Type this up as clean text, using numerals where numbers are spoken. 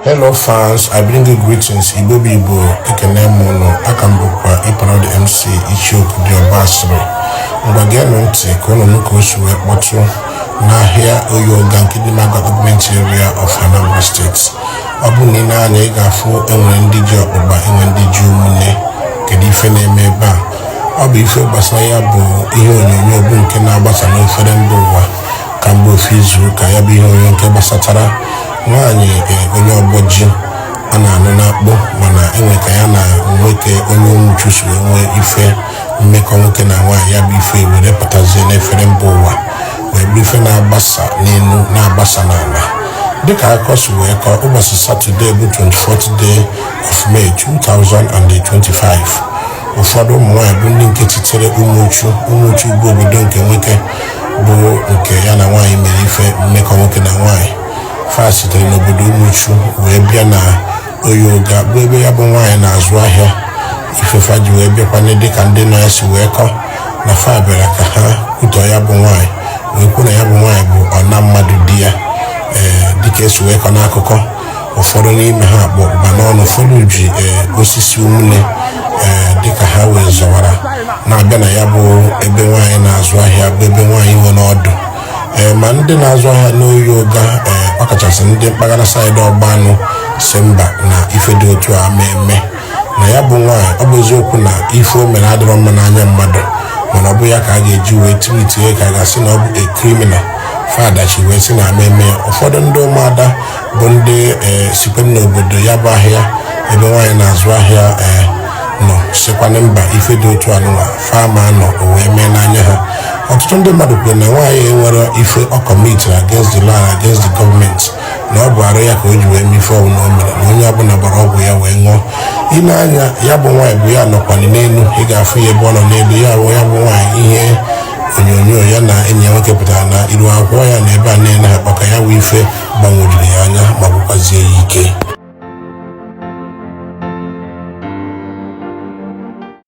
Hello fans, I bring you greetings. Igbo bụ Igbo, ekene m ụnụ. Aka m bụkwa Ịparọdị MC Ichioku dị Ọbasịrị. Ngwa, geenụ ntị ka ụnụ nụ ka o si wee kpọtụ n'ahịa Oyi Ụga nke dị na Government Area of Anambra State. Ọ bụ na ị na-anya, ị ga-afụ enwere ndị ji ọkpụkpa, enwere ndị ji ụmụnne. Kedu ife na-eme ebe a? Ọ bụ ife gbasara ya bụ ihe onyonyo bụ nke na-agbasa n'ofere mba ụwa kamgbe ofu izu ụka. Ya bụ ihe onyonyo nke gbasatara nwaanyị onye ọgbọ ji a na-anụ n'akpụ, mana enwe ka ya na nwoke onye Umuchu si wee nwee ife mmekọ nwoke na nwaanyị. Ya bụ ife were pụtazie n'efere mba ụwa, wee bụrụ ife na-agbasa n'elu, na-agbasa n'ala. Dịka akụkọ si wee kọọ, ụbọchị Satọde bụ 24th day of May 2025, ụfọdụ ụmụ nwaanyị bụ ndị nke sitere Umuchu. Umuchu bụ obodo nke nwoke bụ nke ya na nwaanyị mere ife mmekọ nwoke na nwaanyị. Fa sitere n'obodo Umuchu wee bịa na Oyi Ụga, bụ ebe ya bụ nwaanyị na-azụ ahịa. Ifefa ji wee bịakwane, dịka ndị nọ ya si wee kọ, na fa bịara ka ha kwutọ ya bụ nwaanyị, wee kwuo na ya bụ nwaanyị bụ ọna mmadụ di ya. Ee, dịka esi wee kọ n'akụkọ, ụfọdụ n'ime ha kpọ ụba n'ọnụ, ụfọdụ ji ee osisi umune, ee dịka ha wee zọwara na-abịa na ya bụ ebe nwaanyị na-azụ ahịa, bụ ebe nwaanyị nwe n'ọdụ. Ee, ma ndị na-azụ ahịa n'Oyi Ụga, ee ọkachasị ndị mpaghara side Ọgbanụ, si mba, na ife dị otu a ma eme na ya bụ nwaanyị. Ọ bụ eziokwu na ife o mere adịrọ mma n'anya mmadụ, mana ọ bụ ya ka a ga-eji wee treatie ka a ga-asị na ọ bụ a criminal? Fadachi wee sị na ama eme ya. Ụfọdụ ndị ụmụada bụ ndị ee sikwe n'obodo ya bụ ahịa ebe nwaanyị na-azụ ahịa ee nọ sikwana mba, ife dị otu anụnwa fama nọ o wee mee n'anya ha. Ọtụtụ ndị mmadụ kwuru na nwaanyị enwere ife ọ committed against the law and against the government, na ọ bụ arụ ya ka o ji wee mee ife ọbụla o mere, na onye ọbụla gbara ọgwụ ya wee ṅụọ. Ile anya, ya bụ nwaanyị bụ ya nọkwanị n'elu, ị ga-afụ ya ebe ọ nọ n'elu. Ya bụ ya bụ nwaanyị, ihe onyonyo ya na enyi ya nwoke pụtara na iru akwụkwọ ya na ebe a na-ene ha maka ya bụ ife gbanwejuru ya anya ma bụkwazie ya ike.